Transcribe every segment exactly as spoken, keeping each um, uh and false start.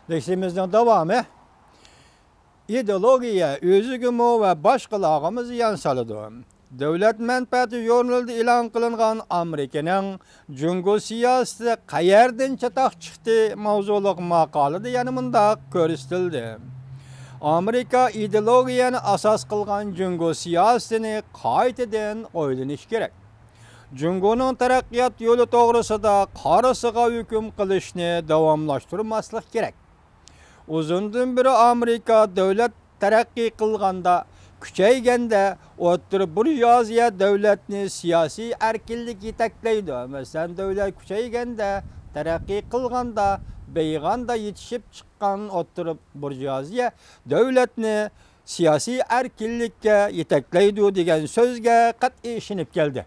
دەرسىمىزنىڭ داۋامى. ئىدېئولوگىيە ئۆزىگىمۇ ۋە باشقىلارغىمۇ زىيان سالىدۇ. دۆلەت مەنپەئەتى ژۇرنىلىدا ئېلان قىلىنغان «ئامېرىكىنىڭ جۇڭگو سىياسىتى قەيەردىن چاتاق چىقتى» ماۋزۇلۇق ماقالىدە يەنە مۇنداق كۆرسىتىلدى: «ئامېرىكا ئىدېئولوگىيەنى ئاساس قىلغان جۇڭگو سىياسىتىنى قايتىدىن ئويلىنىش كېرەك. جۇڭگونىڭ تەرەققىيات يولى توغرىسىدا قارىسىغا ھۆكۈم قىلىشنى داۋاملاشتۇرماسلىق كېرەك. ئۇزۇندىن بېرى ئامېرىكا دۆلەت تەرەققىي قىلغاندا، كۈچەيگەندە، ئوتتۇرا بۇرژۇئازىيە دۆلەتنى سىياسىي ئەركىنلىك يېتەكلەيدۇ. مەسىلەن، دۆلەت كۈچەيگەندە، تەرەققىي قىلغاندا، بېيىغاندا يېتىشىپ چىققان ئوتتۇرا بۇرژۇئازىيە دۆلەتنى سىياسىي ئەركىنلىككە يېتەكلەيدۇ» دېگەن سۆزگە قەتئىي ئىشىنىپ كەلدى.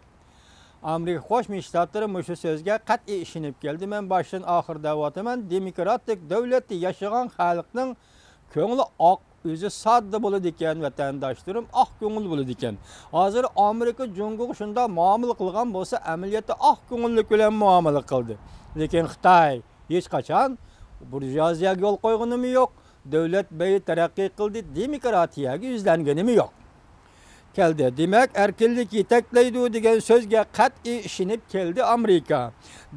ئامېرىكا قوشما شتاتلىرى مۇشۇ سۆزگە قەتئىي ئىشىنىپ كەلدى. مەن باشتىن ئاخىر دەۋاتىمەن، دېموكراتىك دۆلەتتە ياشىغان خەلقنىڭ كۆڭلى ئاق، ئۆزى ساددا بولىدىكەن، ۋەتەنداشلىرىم ئاق كۆڭۈل بولىدىكەن. ھازىر ئامېرىكا جۇڭگوغا شۇنداق مۇئامىلە قىلغان بولسا، ئەمەلىيەتتە ئاق كۆڭۈللۈك بىلەن مۇئامىلە قىلدى. لېكىن خىتاي ھېچقاچان بۇرژۇئازىيەگە يول قويغىنىمۇ يوق، دۆلەت بەيى تەرەققىي قىلدى، دېموكراتىيەگە يۈزلەنگىنىمۇ يوق. كەلدى. دېمەك، ئەركىنلىك يېتەكلەيدۇ دېگەن سۆزگە قەتئىي ئىشىنىپ كەلدى ئامېرىكا.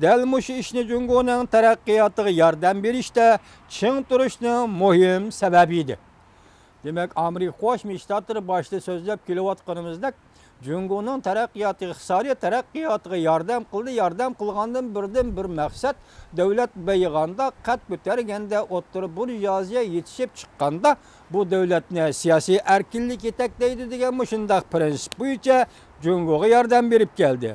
دەل مۇشۇ ئىشنى جۇڭگونىڭ تەرەققىياتىغا ياردەم بېرىشتە چىڭ تۇرۇشنىڭ مۇھىم سەۋەبى ئىدى. دېمەك، ئامېرىكا قوشما شتاتلىرى باشتا سۆزلەپ كېلىۋاتقىنىمىزدەك، جۇڭگونىڭ تەرەققىياتى، ئىقتىسادىي تەرەققىياتىغا ياردەم قىلدى. ياردەم قىلغاندىن بىردىن بىر مەقسەت، دۆلەت بېيىغاندا، قەد كۆتەرگەندە، ئوتتۇرا بۇرژۇئازىيە يېتىشىپ چىققاندا، بۇ دۆلەتنى سىياسىي ئەركىنلىك يېتەكلەيدۇ دېگەن مۇشۇنداق پىرىنسىپ بويىچە جۇڭگوغا ياردەم بېرىپ كەلدى.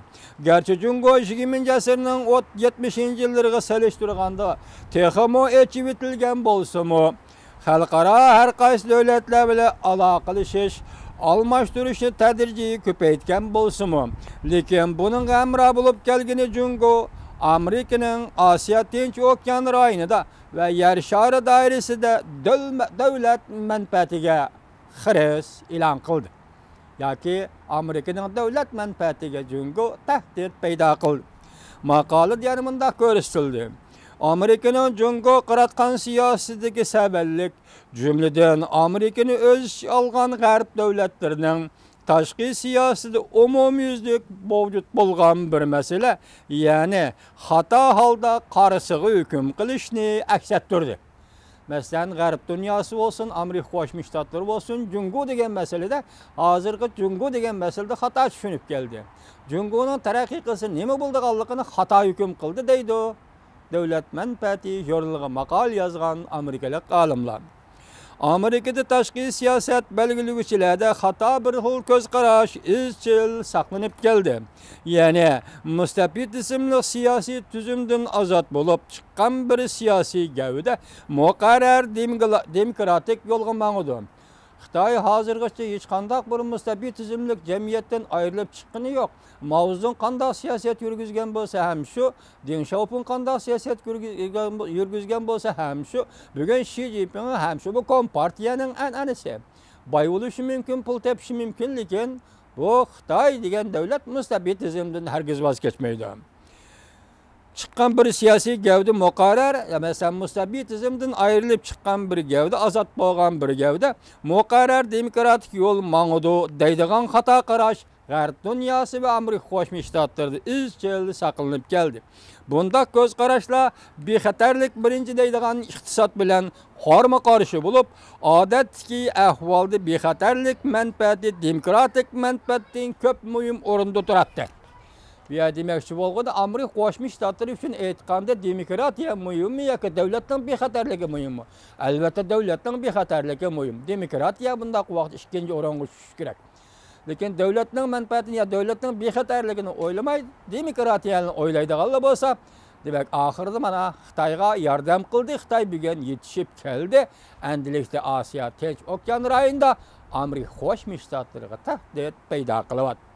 گەرچە جۇڭگو يىگىرمىنچى ئەسىرنىڭ ئوت-، يەتمىشىنچى يىللىرىغا سېلىشتۇرغاندا تېخىمۇ ئېچىۋېتىلگەن بولسىمۇ، خەلقئارا ھەر قايسى دۆلەتلەر بىلەن ئالاقىلىشىش، ئالماشتۇرۇشنى تەدرىجىي كۆپەيتكەن بولسىمۇ، لېكىن بۇنىڭغا ھەمراھ بولۇپ كەلگىنى جۇڭگو ئامېرىكىنىڭ ئاسىيا تىنچ ئوكيان رايونىدا ۋە يەر شارى دائىرىسىدە دۆلمە-، دۆلەت مەنپەئەتىگە خىرىس ئېلان قىلدى. ياكى ئامېرىكىنىڭ دۆلەت مەنپەئەتىگە جۇڭگو تەھدىت پەيدا قىلدى. ماقالىدە يەنە مۇنداق كۆرسىتىلدى: ئامېرىكىنىڭ جۇڭگوغا قاراتقان سىياسىتىدىكى سەۋەنلىك، جۈملىدىن ئامېرىكىنى ئۆز ئىچىگە ئالغان غەرب دۆلەتلىرىنىڭ تاشقى سىياسىتىدە ئومۇميۈزلۈك مەۋجۇت بولغان بىر مەسىلە، يەنى خاتا ھالدا قارىسىغا ھۆكۈم قىلىشنى ئەكس ئەتتۈردى. مەسىلەن، غەرب دۇنياسى بولسۇن، ئامېرىكا قوشما شتاتلىرى بولسۇن، جۇڭگو دېگەن مەسىلىدە، ھازىرقى جۇڭگو دېگەن مەسىلىدە خاتا چۈشىنىپ كەلدى. جۇڭگونىڭ تەرەققىي قىلسا نېمە بولىدىغانلىقىنى خاتا ھۆكۈم قىلدى دەيدۇ دۆلەت مەنپەئەتى ژۇرنىلىغا ماقالە يازغان ئامېرىكىلىق ئالىملار. ئامېرىكىدا تاشقى سىياسەت بەلگىلىگۈچىلەردە خاتا بىر خىل كۆز قاراش ئىزچىل ساقلىنىپ كەلدى. يەنى مۇستەبىتىزملىق سىياسىي تۈزۈمدىن ئازاد بولۇپ چىققان بىر سىياسىي گەۋدە مۇقەررەر دېموكلا-، دېموكراتىك يولغا ماڭىدۇ. خىتاي ھازىرغىچە ھېچقانداق بىر مۇستەبىتىزملىك جەمئىيەتتىن ئايرىلىپ چىققىنى يوق. ماۋزېدۇڭ قانداق سىياسەت يۈرگۈزگەن بولسا ھەم شۇ، دېڭ شياۋپىڭ قانداق سىياسەت يۈرگۈ-، يۈرگۈزگەن بولسا ھەم شۇ، بۈگۈن شى جىنپىڭ ھەم شۇ، بۇ كومپارتىيەنىڭ ئەنئەنىسى. باي بولۇشى مۇمكىن، پۇل تېپىشى مۇمكىن، لېكىن بۇ خىتاي دېگەن دۆلەت مۇستەبىتىزمدىن ھەرگىز ۋاز كەچمەيدۇ. چىققان بىر سىياسىي گەۋدە مۇقەررەر، مەسىلەن، مۇستەبىتىزمدىن ئايرىلىپ چىققان بىر گەۋدە، ئازاد بولغان بىر گەۋدە مۇقەررەر دېموكراتىك يول ماڭىدۇ دەيدىغان خاتا قاراش غەرب دۇنياسى ۋە ئامېرىكا قوشما شتاتلىرىدا ئىزچىل ساقلىنىپ كەلدى. بۇنداق كۆز قاراشلار بىخەتەرلىك بىرىنچى دەيدىغان ئىقتىساد بىلەن قارمۇ قارشى بولۇپ، ئادەتتىكى ئەھۋالدا بىخەتەرلىك مەنپەئەتى دېموكراتىك مەنپەئەتتىن كۆپ مۇھىم ئورۇندا تۇراتتى. بۇ يەردە دېمەكچى بولغىنى، ئامېرىكا قوشما شتاتلىرى ئۈچۈن ئېيتقاندا، دېموكراتىيە مۇھىممۇ ياكى دۆلەتنىڭ بىخەتەرلىكى مۇھىممۇ؟ ئەلۋەتتە، دۆلەتنىڭ بىخەتەرلىكى مۇھىم. دېموكراتىيە بۇنداق ۋاقىتتا ئىككىنچى ئورۇنغا چۈشۈشى كېرەك. لېكىن دۆلەتنىڭ مەنپەئەتىنى يا دۆلەتنىڭ بىخەتەرلىكىنى ئويلىماي، دېموكراتىيەنى ئويلايدىغانلا بولسا، دېمەك، ئاخىرىدا مانا خىتايغا ياردەم قىلدى. خىتاي بۈگۈن يېتىشىپ كەلدى. ئەندىلىكتە ئاسىيا تىنچ ئوكيان رايونىدا ئامېرىكا قوشما شتاتلىرىغا تەھدىت پەيدا قىلىۋاتىدۇ.